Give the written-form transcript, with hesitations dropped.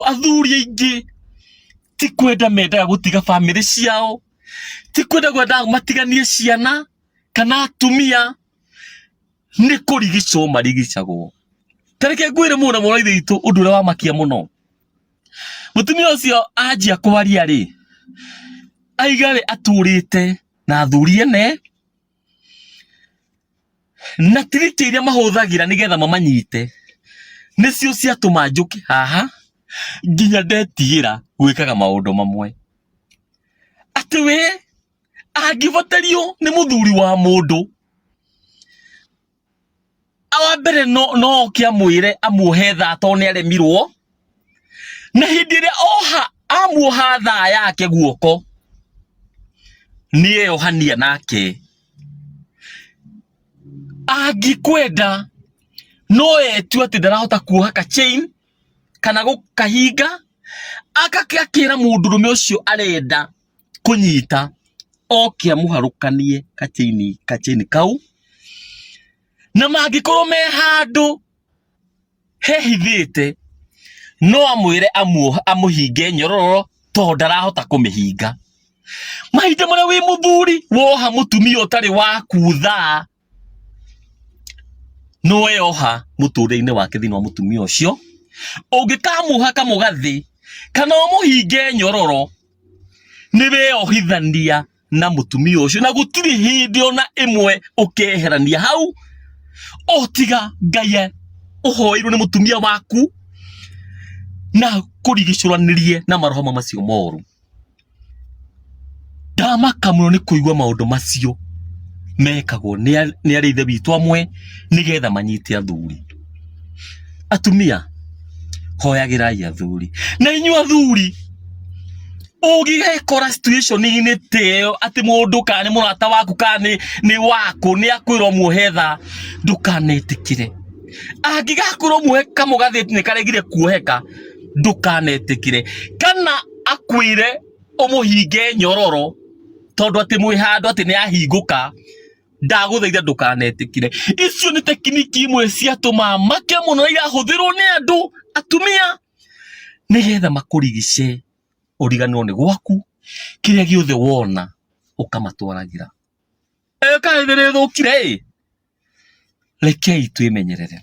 Athuri aingĩ ti kwenda mendaga gũtiga bamĩrĩ ciao, ti kwenda kwendaga matiganie ciana kana atumia, nĩ kũrigicwo marigicagwo. Ta reke ngwĩre mũrũ na mwarĩ wa ithe witũ ũndũ ũrĩa wamakia mũno. Mũtumia ũcio anjia kwaria rĩ, aiga we atũrĩte na athuri ene na tiriki iria mahũthagĩra nĩgetha mamanyite nĩcio ciatũma njũke haha nginya ndetigĩra gwĩkaga maũndũ mamwe. Atĩ we angĩbatario nĩ mũthuri wa mũndũ wa mbere no no oke amwĩre amuohe thaa tondũ nĩ aremirwo na hĩndĩ ĩrĩa oha amuoha thaa yake guoko nĩ eyohania nake angĩkwenda no etue atĩ ndarahota kuoha ka chain kana gũkahinga akakĩra mũndũrũme ũcio arenda kũnyita oke amũharũkanie kachaini kachaini kau na mangĩkorwo me handũ hehithĩte no amwĩre amũhinge nyororo tondũ ndarahota kũmĩhinga. Mahinda marĩa wĩ mũthuri woha mũtumia ũtarĩ waku thaa nĩ weyoha mũtũrĩre-inĩ wake thĩinĩ wa mũtumia ũcio, ũngĩkamuoha kamũgathĩ kana ũmũhinge nyororo nĩ weyohithania na mũtumia ũcio na gũtirĩ hĩndĩ ona ĩmwe ũkeherania hau o tiga Ngai ũhoeirwo nĩ mũtumia waku na kũrigicũranĩrie na maroho macio moru. Ndamaka mũno nĩ kũigua maũndũ macio mekagwo nĩ arĩ ithe witũ amwe nĩgetha manyite athuri. Atumia, hoyagĩrai athuri. Na inyuĩ athuri, ũngĩgekora situation-inĩ ta ĩyo atĩ mũndũ kana nĩ mũrata waku kana nĩ nĩ wakũ nĩ akwĩra ũmuohe thaa, ndũkanetĩkĩre. Angĩgakwĩra ũmuohe kamũgathĩ nĩ karegire kuoheka, ndũkanetĩkĩre. Kana akwĩre ũmũhinge nyororo tondũ atĩ mwĩ handũ atĩ nĩ ahingũka, ndagũthaitha ndũkanetĩkĩre. Icio nĩ tekiniki imwe ciatũma make mũno na irahũthĩrwo nĩ andũ atumia nĩgetha makũrigice ũriganĩrwo nĩ gwaku, kĩrĩa gĩothe wona ũkamatwaragĩra. Ĩ kaĩ thĩ nĩ ĩthũkire ĩ, rekei twĩmenyerere.